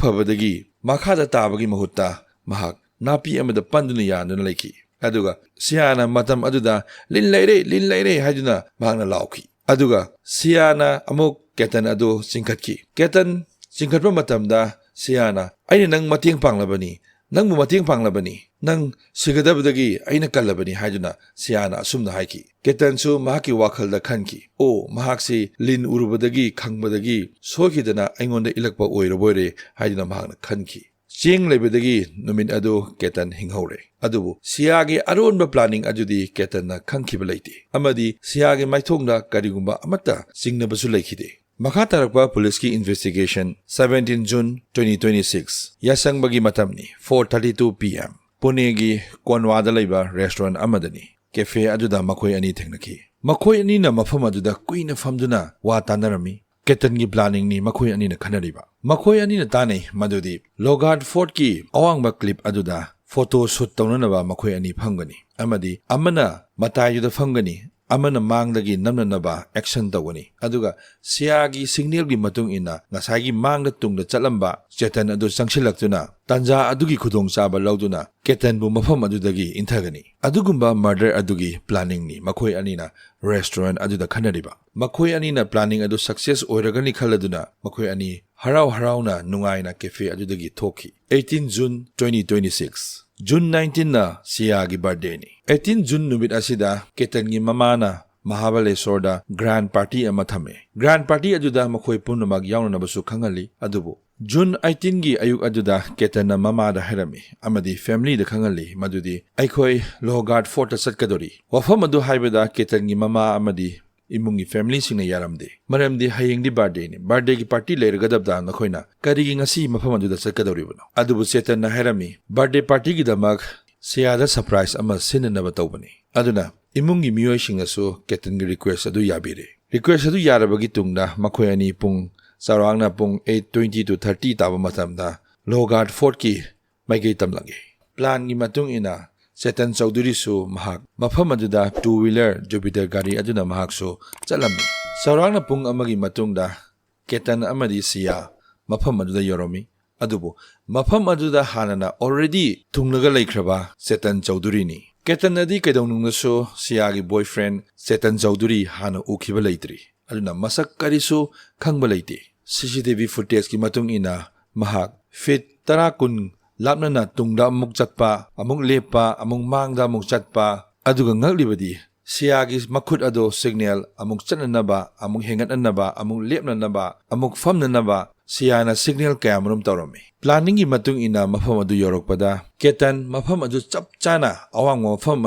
ꯐꯕꯗꯒꯤ ꯃꯈꯥꯗ ꯇꯥꯕꯒꯤ ꯃꯍꯨꯠꯇ ꯃꯍꯥꯛ ꯅꯥꯄꯤ ꯑꯃꯗ ꯄꯟꯗꯨꯅ ꯌꯥꯟꯗꯨꯅ ꯂꯩꯈꯤ꯫ ꯑꯗꯨꯒ ꯁꯤꯌꯥꯅ ꯃꯇꯝ ꯑꯗꯨꯗ "ꯂꯤꯟ ꯂꯩꯔꯦ, ꯂꯤꯟ ꯂꯩꯔꯦ" ꯍꯥꯏꯗꯨꯅ ꯃꯍꯥꯛꯅ ꯂꯥꯎꯈꯤ꯫ ꯑꯗꯨꯒ ꯁꯤꯌꯥꯅ ꯑꯃꯨꯛ ꯀꯦꯇꯟ ꯑꯗꯨ ꯆꯤꯡꯈꯠꯈꯤ꯫ ꯀꯦꯇꯟ ꯆꯤꯡꯈꯠꯄ ꯃꯇꯝꯗ ꯁꯤꯌꯥꯅ, "ꯑꯩꯅ ꯅꯪ ꯃꯇꯦꯡ ꯄꯥꯡꯂꯕꯅꯤ, ꯅꯪꯕꯨ ꯃꯇꯦꯡ ꯄꯥꯡꯂꯕꯅꯤ, ꯅꯪ ꯁꯤꯒꯗꯕꯗꯒꯤ ꯑꯩꯅ ꯀꯜꯂꯕꯅꯤ" ꯍꯥꯏꯗꯨꯅ ꯁꯤꯌꯥꯅ ꯑꯁꯨꯝꯅ ꯍꯥꯏꯈꯤ꯫ ꯀꯦꯇꯟꯁꯨ ꯃꯍꯥꯛꯀꯤ ꯋꯥꯈꯜꯗ ꯈꯟꯈꯤ, "ꯑꯣ, ꯃꯍꯥꯛꯁꯤ ꯂꯤꯟ ꯎꯔꯨꯕꯗꯒꯤ ꯈꯪꯕꯗꯒꯤ ꯁꯣꯏꯈꯤꯗꯅ ꯑꯩꯉꯣꯟꯗ ꯏꯜꯂꯛꯄ ꯑꯣꯏꯔꯕꯣꯏꯔꯦ" ꯍꯥꯏꯗꯨꯅ ꯃꯍꯥꯛꯅ ꯈꯟꯈꯤ꯫ ꯆꯦꯡ ꯂꯩꯕꯗꯒꯤ ꯅꯨꯃꯤꯠ ꯑꯗꯨ ꯀꯦꯇꯟ ꯍꯤꯡꯍꯧꯔꯦ꯫ ꯑꯗꯨꯕꯨ ꯁꯤꯌꯥꯒꯤ ꯑꯔꯣꯟꯕ ꯄ꯭ꯂꯥꯅꯤꯡ ꯑꯗꯨꯗꯤ ꯀꯦꯇꯟꯅ ꯈꯪꯈꯤꯕ ꯂꯩꯇꯦ, ꯑꯃꯗꯤ ꯁꯤꯌꯥꯒꯤ ꯃꯥꯏꯊꯣꯡꯗ ꯀꯔꯤꯒꯨꯝꯕ ꯑꯃꯠꯇ ꯆꯤꯡꯅꯕꯁꯨ ꯂꯩꯈꯤꯗꯦ꯫ ꯃꯈꯥ ꯇꯥꯔꯛꯄ ꯄꯨꯂꯤꯁꯀꯤ investigation. Seventeen June twenty twenty six, ꯌꯥꯆꯪꯕꯒꯤ ꯃꯇꯝꯅꯤ, four thirty two P M꯫ ꯄꯨꯅꯦꯒꯤ ꯀꯣꯟꯋꯥꯗ ꯂꯩꯕ ꯔꯦꯁꯇꯨꯔꯦꯟ ꯑꯃꯗꯅꯤ ꯀꯦꯐꯦ ꯑꯗꯨꯗ ꯃꯈꯣꯏ ꯑꯅꯤ ꯊꯦꯡꯅꯈꯤ꯫ ꯃꯈꯣꯏ ꯑꯅꯤꯅ ꯃꯐꯝ ꯑꯗꯨꯗ ꯀꯨꯏꯅ ꯐꯝꯗꯨꯅ ꯋꯥ ꯇꯥꯟꯅꯔꯝꯃꯤ꯫ ꯀꯦꯇꯟꯒꯤ ꯄ꯭ꯂꯥꯅꯤꯡꯅꯤ ꯃꯈꯣꯏ ꯑꯅꯤꯅ ꯈꯟꯅꯔꯤꯕ꯫ ꯃꯈꯣꯏ ꯑꯅꯤꯅ ꯇꯥꯟꯅꯩ ꯃꯗꯨꯗꯤ ꯂꯣꯒꯥꯔꯗ ꯐꯣꯔꯠꯀꯤ ꯑꯋꯥꯡꯕ ꯀ꯭ꯂꯤꯞ ꯑꯗꯨꯗ ꯐꯣꯇꯣ ꯁꯨꯠ ꯇꯧꯅꯅꯕ ꯃꯈꯣꯏ ꯑꯅꯤ ꯐꯝꯒꯅꯤ, ꯑꯃꯗꯤ ꯑꯃꯅ ꯃꯇꯥꯏꯗꯨꯗ ꯐꯝꯒꯅꯤ, ꯑꯃꯅ ꯃꯥꯡꯗꯒꯤ ꯅꯝꯅꯅꯕ ꯑꯦꯛꯁꯟ ꯇꯧꯒꯅꯤ꯫ ꯑꯗꯨꯒ ꯁꯤꯌꯥꯒꯤ ꯁꯤꯒꯅꯦꯜꯒꯤ ꯃꯇꯨꯡ ꯏꯟꯅ ꯉꯁꯥꯏꯒꯤ ꯃꯥꯡꯗ ꯇꯨꯡꯗ ꯆꯠꯂꯝꯕ ꯆꯦꯇꯟ ꯑꯗꯨ ꯆꯪꯁꯤꯜꯂꯛꯇꯨꯅ ꯇꯥꯟꯖꯥ ꯑꯗꯨꯒꯤ ꯈꯨꯗꯣꯡꯆꯥꯕ ꯂꯧꯗꯨꯅ ꯀꯦꯇꯟꯕꯨ ꯃꯐꯝ ꯑꯗꯨꯗꯒꯤ ꯏꯟꯊꯒꯅꯤ꯫ ꯑꯗꯨꯒꯨꯝꯕ ꯃꯔꯗꯔ ꯑꯗꯨꯒꯤ ꯄ꯭ꯂꯥꯅꯤꯡꯅꯤ ꯃꯈꯣꯏ ꯑꯅꯤꯅ ꯔꯦꯁꯇꯨꯔꯦꯟ ꯑꯗꯨꯗ ꯈꯟꯅꯔꯤꯕ꯫ ꯃꯈꯣꯏ ꯑꯅꯤꯅ ꯄ꯭ꯂꯥꯅꯤꯡ ꯑꯗꯨ ꯁꯛꯁꯦꯁ ꯑꯣꯏꯔꯒꯅꯤ ꯈꯜꯂꯗꯨꯅ ꯃꯈꯣꯏ ꯑꯅꯤ ꯍꯔꯥꯎ ꯍꯔꯥꯎꯅ ꯅꯨꯡꯉꯥꯏꯅ ꯀꯦꯐꯦ ꯑꯗꯨꯗꯒꯤ ꯊꯣꯛꯈꯤ꯫ Eighteen June twenty twenty six, June nineteenꯅ ꯁꯤꯌꯥꯒꯤ ꯕꯥꯔꯗꯦꯅꯤ꯫ Eighteen June ꯅꯨꯃꯤꯠ ꯑꯁꯤꯗ ꯀꯦꯇꯟꯒꯤ ꯃꯃꯥꯅ ꯃꯍꯥꯕꯂꯦꯁꯣꯔꯗ ꯒ꯭ꯔꯥꯟ ꯄꯥꯔꯇꯤ ꯑꯃ ꯊꯝꯃꯦ꯫ ꯒ꯭ꯔꯥꯟ ꯄꯥꯔꯇꯤ ꯑꯗꯨꯗ ꯃꯈꯣꯏ ꯄꯨꯝꯅꯃꯛ ꯌꯥꯎꯅꯅꯕꯁꯨ ꯈꯪꯍꯜꯂꯤ꯫ ꯑꯗꯨꯕꯨ June eighteenꯒꯤ ꯑꯌꯨꯛ ꯑꯗꯨꯗ ꯀꯦꯇꯟꯅ ꯃꯃꯥꯗ ꯍꯥꯏꯔꯝꯃꯤ ꯑꯃꯗꯤ ꯐꯦꯃꯤꯂꯤꯗ ꯈꯪꯍꯜꯂꯤ ꯃꯗꯨꯗꯤ ꯑꯩꯈꯣꯏ ꯂꯣꯒꯥꯔꯗ ꯐꯣꯔꯠꯇ ꯆꯠꯀꯗꯧꯔꯤ꯫ ꯋꯥꯐꯝ ꯑꯗꯨ ꯍꯥꯏꯕꯗ ꯀꯦꯇꯟꯒꯤ ꯃꯃꯥ ꯑꯃꯗꯤ ꯏꯃꯨꯡꯒꯤ ꯐꯦꯃꯤꯂꯤꯁꯤꯡꯅ ꯌꯥꯔꯝꯗꯦ, ꯃꯔꯝꯗꯤ ꯍꯌꯦꯡꯗꯤ ꯕꯥꯔꯗꯦꯅꯤ, ꯕꯥꯔꯗꯦꯒꯤ ꯄꯥꯔꯇꯤ ꯂꯩꯔꯒꯗꯕꯗ ꯅꯈꯣꯏꯅ ꯀꯔꯤꯒꯤ ꯉꯁꯤ ꯃꯐꯝ ꯑꯗꯨꯗ ꯆꯠꯀꯗꯧꯔꯤꯕꯅꯣ? ꯑꯗꯨꯕꯨ ꯆꯦꯇꯟꯅ ꯍꯥꯏꯔꯝꯃꯤ, ꯕꯥꯔꯗꯦ ꯄꯥꯔꯇꯤꯒꯤꯗꯃꯛ ꯁꯤꯌꯥꯗ ꯁꯔꯄ꯭ꯔꯥꯏꯖ ꯑꯃ ꯁꯤꯟꯅꯅꯕ ꯇꯧꯕꯅꯤ꯫ ꯑꯗꯨꯅ ꯏꯃꯨꯡꯒꯤ ꯃꯤꯑꯣꯏꯁꯤꯡꯅꯁꯨ ꯀꯦꯇꯟꯒꯤ ꯔꯤꯀ꯭ꯋꯦꯁ ꯑꯗꯨ ꯌꯥꯕꯤꯔꯦ꯫ Request ꯑꯗꯨ ꯌꯥꯔꯕꯒꯤ ꯇꯨꯡꯗ ꯃꯈꯣꯏ ꯑꯅꯤ ꯄꯨꯡ ꯆꯥꯎꯔꯥꯛꯅ ꯄꯨꯡ eight twenty to thirty ꯇꯥꯕ ꯃꯇꯝꯗ Logard Fortꯀꯤ ꯃꯥꯏꯀꯩ ꯇꯝꯂꯛꯏ꯫ Planꯒꯤ ꯃꯇꯨꯡ ꯏꯟꯅ ꯆꯦꯇꯟ ꯆꯧꯙꯨꯔꯤꯁꯨ ꯃꯍꯥꯛ ꯃꯐꯝ ꯑꯗꯨꯗ two wheeler Jupiter ꯒꯥꯔꯤ ꯑꯗꯨꯅ ꯃꯍꯥꯛꯁꯨ ꯆꯠꯂꯝꯃꯤ꯫ ꯆꯥꯎꯔꯥꯛꯅ ꯄꯨꯡ ꯑꯃꯒꯤ ꯃꯇꯨꯡꯗ ꯀꯦꯇꯟ ꯑꯃꯗꯤ ꯁꯤꯌꯥ ꯃꯐꯝ ꯑꯗꯨꯗ ꯌꯧꯔꯝꯃꯤ꯫ ꯑꯗꯨꯕꯨ ꯃꯐꯝ ꯑꯗꯨꯗ ꯍꯥꯟꯅꯅ already ꯊꯨꯡꯂꯒ ꯂꯩꯈ꯭ꯔꯕ ꯆꯦꯇꯟ ꯆꯧꯙꯨꯔꯤꯅꯤ꯫ ꯀꯦꯇꯟꯅꯗꯤ ꯀꯩꯗꯧꯅꯨꯡꯗꯁꯨ ꯁꯤꯌꯥꯒꯤ boyfriend ꯆꯦꯇꯟ ꯆꯧꯙꯨꯔꯤ ꯍꯥꯟꯅ ꯎꯈꯤꯕ ꯂꯩꯇ꯭ꯔꯤ꯫ ꯑꯗꯨꯅ ꯃꯁꯛ ꯀꯔꯤꯁꯨ ꯈꯪꯕ ꯂꯩꯇꯦ꯫ CCTV footageꯀꯤ ꯃꯇꯨꯡ ꯏꯟꯅ ꯃꯍꯥꯛ feet ꯇꯔꯥ ꯀꯨꯟ ꯂꯥꯞꯅꯅ ꯇꯨꯡꯗ ꯑꯃꯨꯛ ꯆꯠꯄ, ꯑꯃꯨꯛ ꯂꯦꯞꯄ, ꯑꯃꯨꯛ ꯃꯥꯡꯗ ꯑꯃꯨꯛ ꯆꯠꯄ, ꯑꯗꯨꯒ ꯉꯛꯂꯤꯕꯗꯤ ꯁꯤꯌꯥꯒꯤ ꯃꯈꯨꯠ ꯑꯗꯨ signal ꯑꯃꯨꯛ ꯆꯠꯅꯅꯕ, ꯑꯃꯨꯛ ꯍꯦꯟꯒꯠꯅꯅꯕ, ꯑꯃꯨꯛ ꯂꯦꯞꯅꯅꯕ, ꯑꯃꯨꯛ ꯐꯝꯅꯅꯕ ꯁꯤꯌꯥꯅ signal ꯀꯌꯥꯃꯔꯨꯝ ꯇꯧꯔꯝꯃꯤ꯫ Planningꯒꯤ ꯃꯇꯨꯡ ꯏꯟꯅ ꯃꯐꯝ ꯑꯗꯨ ꯌꯧꯔꯛꯄꯗ ꯀꯦꯇꯟ ꯃꯐꯝ ꯑꯗꯨ ꯆꯞ ꯆꯥꯅ ꯑꯋꯥꯡꯕ ꯃꯐꯝ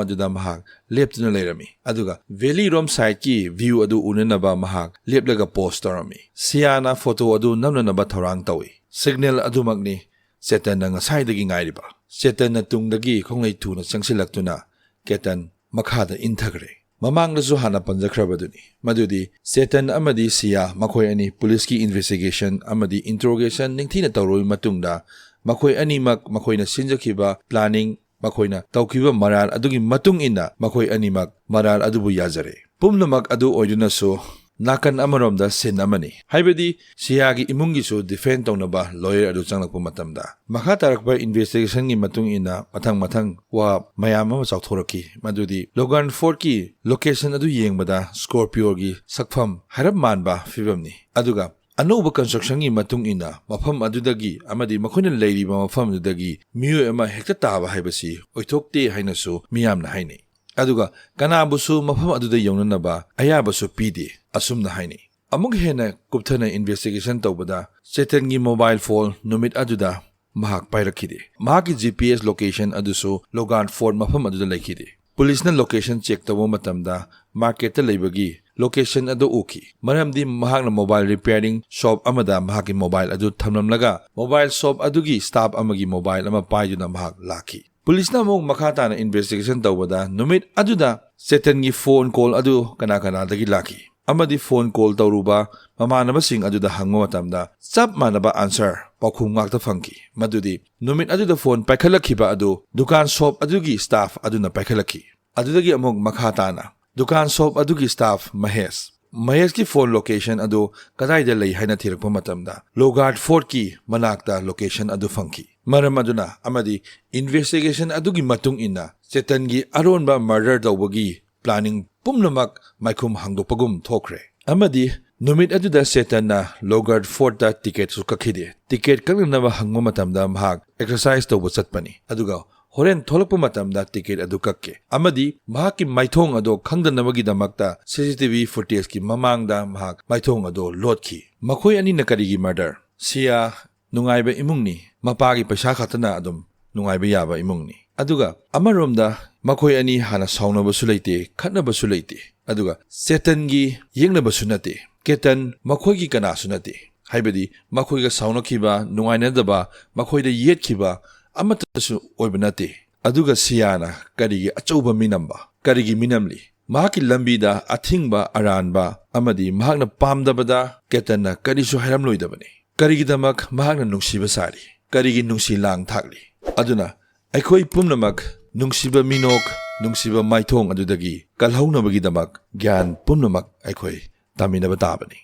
ꯑꯗꯨꯗ ꯃꯍꯥꯛ ꯂꯦꯞꯇꯨꯅ ꯂꯩꯔꯝꯃꯤ꯫ ꯑꯗꯨꯒ valley ꯔꯣꯝ sideꯀꯤ view ꯑꯗꯨ ꯎꯅꯅꯕ ꯃꯍꯥꯛ ꯂꯦꯞꯂꯒ pose ꯇꯧꯔꯝꯃꯤ꯫ ꯁꯤꯌꯥꯅ photo ꯑꯗꯨ ꯅꯝꯅꯅꯕ ꯊꯧꯔꯥꯡ ꯇꯧꯏ꯫ Signal ꯑꯗꯨꯃꯛꯅꯤ ꯆꯦꯇꯟꯅ ꯉꯁꯥꯏꯗꯒꯤ ꯉꯥꯏꯔꯤꯕ꯫ ꯆꯦꯇꯟꯅ ꯇꯨꯡꯗꯒꯤ ꯈꯣꯡꯂꯩ ꯊꯨꯅ ꯆꯪꯁꯤꯜꯂꯛꯇꯨꯅ ꯀꯦꯇꯟ ꯃꯈꯥꯗ ꯏꯟꯊꯈ꯭ꯔꯦ꯫ ꯃꯃꯥꯡꯗꯁꯨ ꯍꯥꯟꯅ ꯄꯟꯖꯈ꯭ꯔꯕꯗꯨꯅꯤ, ꯃꯗꯨꯗꯤ ꯆꯦꯇꯟ ꯑꯃꯗꯤ ꯁꯤꯌꯥ ꯃꯈꯣꯏ ꯑꯅꯤ ꯄꯨꯂꯤꯁꯀꯤ investigation ꯑꯃꯗꯤ interrogation ꯅꯤꯡꯊꯤꯅ ꯇꯧꯔꯕ ꯃꯇꯨꯡꯗ ꯃꯈꯣꯏ ꯑꯅꯤꯃꯛ ꯃꯈꯣꯏꯅ ꯁꯤꯟꯖꯈꯤꯕ planning, ꯃꯈꯣꯏꯅ ꯇꯧꯈꯤꯕ ꯃꯔꯥꯜ ꯑꯗꯨꯒꯤ ꯃꯇꯨꯡ ꯏꯟꯅ ꯃꯈꯣꯏ ꯑꯅꯤꯃꯛ ꯃꯔꯥꯜ ꯑꯗꯨꯕꯨ ꯌꯥꯖꯔꯦ꯫ ꯄꯨꯝꯅꯃꯛ ꯑꯗꯨ ꯑꯣꯏꯗꯨꯅꯁꯨ ꯅꯥꯀꯟ ꯑꯃꯔꯣꯝꯗ scene ꯑꯃꯅꯤ, ꯍꯥꯏꯕꯗꯤ ꯁꯤꯌꯥꯒꯤ ꯏꯃꯨꯡꯒꯤꯁꯨ defend ꯇꯧꯅꯕ lawyer ꯑꯗꯨ ꯆꯪꯂꯛꯄ ꯃꯇꯝꯗ꯫ ꯃꯈꯥ ꯇꯥꯔꯛꯄ investigationꯒꯤ ꯃꯇꯨꯡ ꯏꯟꯅ ꯃꯊꯪ ꯃꯊꯪ ꯋꯥ ꯃꯌꯥꯝ ꯑꯃ ꯆꯥꯎꯊꯣꯔꯛꯈꯤ, ꯃꯗꯨꯗꯤ Logard Fortꯀꯤ location ꯑꯗꯨ ꯌꯦꯡꯕꯗ Scorpioꯒꯤ ꯁꯛꯐꯝ ꯍꯥꯏꯔꯞ ꯃꯥꯟꯕ ꯐꯤꯕꯝꯅꯤ꯫ ꯑꯗꯨꯒ ꯑꯅꯧꯕ constructionꯒꯤ ꯃꯇꯨꯡ ꯏꯟꯅ ꯃꯐꯝ ꯑꯗꯨꯗꯒꯤ ꯑꯃꯗꯤ ꯃꯈꯣꯏꯅ ꯂꯩꯔꯤꯕ ꯃꯐꯝ ꯑꯗꯨꯗꯒꯤ ꯃꯤꯑꯣꯏ ꯑꯃ ꯍꯦꯛꯇ ꯇꯥꯕ ꯍꯥꯏꯕꯁꯤ ꯑꯣꯏꯊꯣꯛꯇꯦ ꯍꯥꯏꯅꯁꯨ ꯃꯤꯌꯥꯝꯅ ꯍꯥꯏꯅꯩ꯫ ꯑꯗꯨꯒ ꯀꯅꯥꯕꯨꯁꯨ ꯃꯐꯝ ꯑꯗꯨꯗ ꯌꯧꯅꯅꯕ ꯑꯌꯥꯕꯁꯨ ꯄꯤꯗꯦ, ꯑꯁꯨꯝꯅ ꯍꯥꯏꯅꯩ꯫ ꯑꯃꯨꯛ ꯍꯦꯟꯅ ꯀꯨꯞꯊꯅ investigation ꯇꯧꯕꯗ ꯆꯦꯇꯟꯒꯤ mobile phone ꯅꯨꯃꯤꯠ ꯑꯗꯨꯗ ꯃꯍꯥꯛ ꯄꯥꯏꯔꯛꯈꯤꯗꯦ꯫ ꯃꯍꯥꯛꯀꯤ GPS location ꯑꯗꯨꯁꯨ Logard Fort ꯃꯐꯝ ꯑꯗꯨꯗ ꯂꯩꯈꯤꯗꯦ꯫ ꯄꯨꯂꯤꯁꯅ location check ꯇꯧꯕ ꯃꯇꯝꯗ marketꯇ ꯂꯩꯕꯒꯤ location ꯑꯗꯨ ꯎꯈꯤ, ꯃꯔꯝꯗꯤ ꯃꯍꯥꯛꯅ mobile repairing shop ꯑꯃꯗ ꯃꯍꯥꯛꯀꯤ mobile ꯑꯗꯨ ꯊꯝꯂꯝꯂꯒ mobile shop ꯑꯗꯨꯒꯤ staff ꯑꯃꯒꯤ mobile ꯑꯃ ꯄꯥꯏꯗꯨꯅ ꯃꯍꯥꯛ ꯂꯥꯛꯈꯤ꯫ ꯄꯨꯂꯤꯁꯅ ꯑꯃꯨꯛ ꯃꯈꯥ ꯇꯥꯅ investigation ꯇꯧꯕꯗ ꯅꯨꯃꯤꯠ ꯑꯗꯨꯗ ꯆꯦꯇꯟꯒꯤ phone call ꯑꯗꯨ ꯀꯅꯥ ꯀꯅꯥꯗꯒꯤ ꯂꯥꯛꯈꯤ? ꯑꯃꯗꯤ ꯐꯣꯟ ꯀꯣꯜ ꯇꯧꯔꯨꯕ ꯃꯃꯥꯟꯅꯕꯁꯤꯡ ꯑꯗꯨꯗ ꯍꯪꯕ ꯃꯇꯝꯗ ꯆꯞ ꯃꯥꯟꯅꯕ ꯑꯟꯁꯔ, ꯄꯥꯎꯈꯨꯝ ꯉꯥꯛꯇ ꯐꯪꯈꯤ꯫ ꯃꯗꯨꯗꯤ ꯅꯨꯃꯤꯠ ꯑꯗꯨꯗ ꯐꯣꯟ ꯄꯥꯏꯈꯠꯂꯛꯈꯤꯕ ꯑꯗꯨ ꯗꯨꯀꯥꯟ ꯁꯣꯞ ꯑꯗꯨꯒꯤ ꯁ꯭ꯇꯥꯐ ꯑꯗꯨꯅ ꯄꯥꯏꯈꯠꯂꯛꯈꯤ꯫ ꯑꯗꯨꯗꯒꯤ ꯑꯃꯨꯛ ꯃꯈꯥ ꯇꯥꯅ ꯗꯨꯀꯥꯟ ꯁꯣꯞ ꯑꯗꯨꯒꯤ ꯁ꯭ꯇꯥꯐ ꯃꯍꯦꯁ, ꯃꯍꯦꯁꯀꯤ ꯐꯣꯟ ꯂꯣꯀꯦꯁꯟ ꯑꯗꯨ ꯀꯗꯥꯏꯗ ꯂꯩ ꯍꯥꯏꯅ ꯊꯤꯔꯛꯄ ꯃꯇꯝꯗ ꯂꯣꯒꯥꯔꯗ ꯐꯣꯔꯠꯀꯤ ꯃꯅꯥꯛꯇ ꯂꯣꯀꯦꯁꯟ ꯑꯗꯨ ꯐꯪꯈꯤ꯫ ꯃꯔꯝ ꯑꯗꯨꯅ ꯑꯃꯗꯤ ꯏꯟꯚꯦꯁꯇꯤꯒꯦꯁꯟ ꯑꯗꯨꯒꯤ ꯃꯇꯨꯡ ꯏꯟꯅ ꯆꯦꯇꯟꯒꯤ ꯑꯔꯣꯟꯕ ꯃꯔꯗꯔ ꯇꯧꯕꯒꯤ ꯄ꯭ꯂꯥꯅꯤꯡ ꯄꯨꯝꯅꯃꯛ ꯃꯥꯏꯈꯨꯝ ꯍꯥꯡꯗꯣꯛꯄꯒꯨꯝ ꯊꯣꯛꯈ꯭ꯔꯦ꯫ ꯑꯃꯗꯤ ꯅꯨꯃꯤꯠ ꯑꯗꯨꯗ ꯆꯦꯇꯟꯅ ꯂꯣꯒꯥꯔꯗ ꯐꯣꯔꯠꯇ ꯇꯤꯀꯦꯠꯁꯨ ꯀꯛꯈꯤꯗꯦ꯫ ꯇꯤꯀꯦꯠ ꯀꯛꯅꯅꯕ ꯍꯪꯕ ꯃꯇꯝꯗ ꯃꯍꯥꯛ ꯑꯦꯛꯁꯔꯁꯥꯏꯁ ꯇꯧꯕ ꯆꯠꯄꯅꯤ꯫ ꯑꯗꯨꯒ ꯍꯣꯔꯦꯟ ꯊꯣꯛꯂꯛꯄ ꯃꯇꯝꯗ ꯇꯤꯀꯦꯠ ꯑꯗꯨ ꯀꯛꯀꯦ꯫ ꯑꯃꯗꯤ ꯃꯍꯥꯛꯀꯤ ꯃꯥꯏꯊꯣꯡ ꯑꯗꯣ ꯈꯪꯗꯅꯕꯒꯤꯗꯃꯛꯇ ꯁꯤ ꯁꯤ ꯇꯤ ꯚꯤ ꯐꯨꯇꯦꯖꯀꯤ ꯃꯃꯥꯡꯗ ꯃꯍꯥꯛ ꯃꯥꯏꯊꯣꯡ ꯑꯗꯣ ꯂꯣꯠꯈꯤ꯫ ꯃꯈꯣꯏ ꯑꯅꯤꯅ ꯀꯔꯤꯒꯤ ꯃꯔꯗꯔ? ꯁꯤꯌꯥ ꯅꯨꯡꯉꯥꯏꯕ ꯏꯃꯨꯡꯅꯤ, ꯃꯄꯥꯒꯤ ꯄꯩꯁꯥ ꯈꯛꯇꯅ ꯑꯗꯨꯝ ꯅꯨꯡꯉꯥꯏꯕ ꯌꯥꯕ ꯏꯃꯨꯡꯅꯤ꯫ ꯑꯗꯨꯒ ꯑꯃꯔꯣꯝꯗ ꯃꯈꯣꯏ ꯑꯅꯤ ꯍꯥꯟꯅ ꯁꯥꯎꯅꯕꯁꯨ ꯂꯩꯇꯦ, ꯈꯠꯅꯕꯁꯨ ꯂꯩꯇꯦ꯫ ꯑꯗꯨꯒ ꯆꯦꯇꯟꯒꯤ ꯌꯦꯛꯅꯕꯁꯨ ꯅꯠꯇꯦ꯫ ꯀꯦꯇꯟ ꯃꯈꯣꯏꯒꯤ ꯀꯅꯥꯁꯨ ꯅꯠꯇꯦ꯫ ꯍꯥꯏꯕꯗꯤ ꯃꯈꯣꯏꯒ ꯁꯥꯎꯅꯈꯤꯕ, ꯅꯨꯡꯉꯥꯏꯅꯗꯕ, ꯃꯈꯣꯏꯗ ꯌꯦꯠꯈꯤꯕ ꯑꯃꯠꯇꯁꯨ ꯑꯣꯏꯕ ꯅꯠꯇꯦ꯫ ꯑꯗꯨꯒ ꯁꯤꯌꯥꯅ ꯀꯔꯤꯒꯤ ꯑꯆꯧꯕ ꯃꯤꯅꯝꯕ? ꯀꯔꯤꯒꯤ ꯃꯤꯅꯝꯂꯤ? ꯃꯍꯥꯛꯀꯤ ꯂꯝꯕꯤꯗ ꯑꯊꯤꯡꯕ ꯑꯔꯥꯟꯕ ꯑꯃꯗꯤ ꯃꯍꯥꯛꯅ ꯄꯥꯝꯗꯕꯗ ꯀꯦꯇꯟꯅ ꯀꯔꯤꯁꯨ ꯍꯥꯏꯔꯝꯂꯣꯏꯗꯕꯅꯤ꯫ ꯀꯔꯤꯒꯤꯗꯃꯛ? ꯃꯍꯥꯛꯅ ꯅꯨꯡꯁꯤꯕ ꯁꯥꯔꯤ꯫ ꯀꯔꯤꯒꯤ ꯅꯨꯡꯁꯤ ꯂꯥꯡ ꯊꯥꯛꯂꯤ? ꯑꯗꯨꯅ ꯑꯩꯈꯣꯏ ꯄꯨꯝꯅꯃꯛ ꯅꯨꯡꯁꯤꯕ ꯃꯤꯅꯣꯛ, ꯅꯨꯡꯁꯤꯕ ꯃꯥꯏꯊꯣꯡ ꯑꯗꯨꯗꯒꯤ ꯀꯜꯍꯧꯅꯕꯒꯤꯗꯃꯛ ꯒ꯭ꯌꯥꯟ ꯄꯨꯝꯅꯃꯛ ꯑꯩꯈꯣꯏ ꯇꯝꯃꯤꯟꯅꯕ ꯇꯥꯕꯅꯤ꯫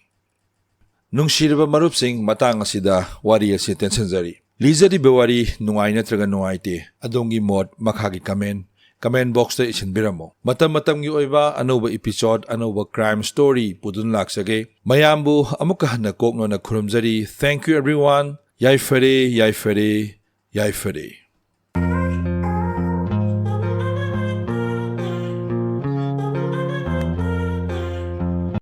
ꯅꯨꯡꯁꯤꯔꯕ ꯃꯔꯨꯞꯁꯤꯡ, ꯃꯇꯥꯡ ꯑꯁꯤꯗ ꯋꯥꯔꯤ ꯑꯁꯤ ꯇꯦꯟꯁꯤꯟꯖꯔꯤ꯫ ꯂꯤꯖꯔꯤꯕ ꯋꯥꯔꯤ ꯅꯨꯡꯉꯥꯏ ꯅꯠꯇ꯭ꯔꯒ ꯅꯨꯡꯉꯥꯏꯇꯦ, ꯑꯗꯣꯝꯒꯤ ꯃꯣꯠ ꯃꯈꯥꯒꯤ ꯀꯃꯦꯟ, ꯀꯃꯦꯟ ꯕꯣꯛꯁꯇ ꯏꯁꯤꯟꯕꯤꯔꯝꯃꯨ꯫ ꯃꯇꯝ ꯃꯇꯝꯒꯤ ꯑꯣꯏꯕ ꯑꯅꯧꯕ ꯏꯄꯤꯁꯣꯗ, ꯑꯅꯧꯕ ꯀ꯭ꯔꯥꯏꯝ ꯁ꯭ꯇꯣꯔꯤ ꯄꯨꯗꯨꯅ ꯂꯥꯛꯆꯒꯦ꯫ ꯃꯌꯥꯝꯕꯨ ꯑꯃꯨꯛꯀ ꯍꯟꯅ ꯀꯣꯛ ꯅꯣꯟꯅ ꯈꯨꯔꯨꯝꯖꯔꯤ꯫ Thank you everyone. ꯌꯥꯏꯐꯔꯦ, ꯌꯥꯏꯐꯔꯦ, ꯌꯥꯏꯐꯔꯦ꯫